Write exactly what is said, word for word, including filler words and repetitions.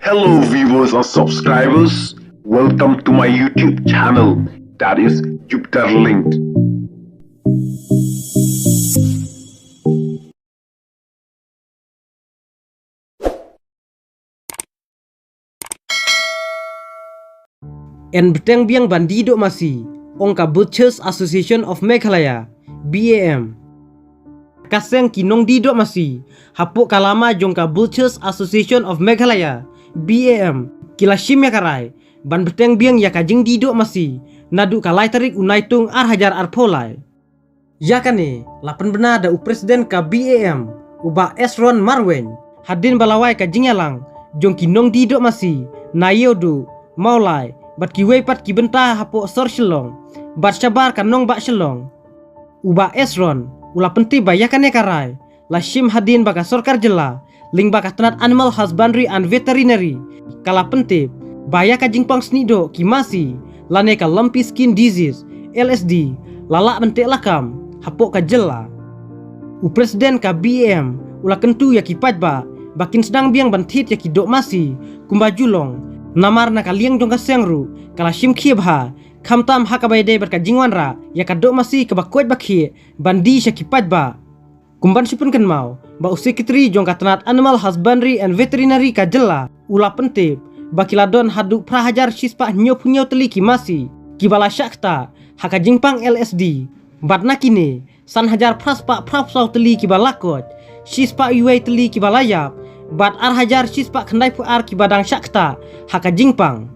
Hello viewers and subscribers, welcome to my YouTube channel, that is Jupiter Linked. Yn bteng biang ban die doh masi, ong ka Butchers Association of Meghalaya, B A M. Ka seng ki nongdie doh masi hapoh ka lama jong ka Butchers Association of Meghalaya, B A M, ki la shim ïa ka rai ban bteng biang ïa ka jingdie doh masi naduh ka lai tarik u Naitung ar hajar arphew lai. Ïa kane la pynbna da u President ka B A M, u Bah Esron Marwein, hadien ba la wai ka jingïalang jong ki nongdie doh masi na Ïewduh, Mawlai bad kiwei pat ki bynta hapoh sor Shillong bad shabar ka nongbah Shillong. U Bah Esron u la pyntip ba ïa kane ka rai la shim hadien ba ka sorkar jylla lyngba ka tnat Animal Husbandry and Veterinary ka la pyntip ba ïa ka jingpang snieh doh ki masi lane ka lumpy skin disease, L S D, la lah ban teh lakam hapoh ka jylla. U President ka B A M u la kyntu ïa ki paidbah ba kin sdang biang ban thied ïa ki doh masi kumba ju long, namar na ka liang jong ka seng ruh ka la shim khia bha, khamtam ha kaba ïadei bad ka jingwanrah ïa ka doh masi kaba koit ba khih ban die sha ki paidbah. Kum ban shu pynkynmaw ba u Secretary jong ka tnat Animal Husbandry and Veterinary ka jylla u la pyntip ba ki la don haduh phra hajar shispah hynñiewphew hynñiew tylli ki masi kiba la shah ktah ha ka jingpang L S D, bad na kine san hajar phra spah phra phew saw tylli kiba la koit, shispah uwei tylli kiba la ïap bad ar hajar shispah khyndaiphew ar kiba dang shah ktah ha ka jingpang.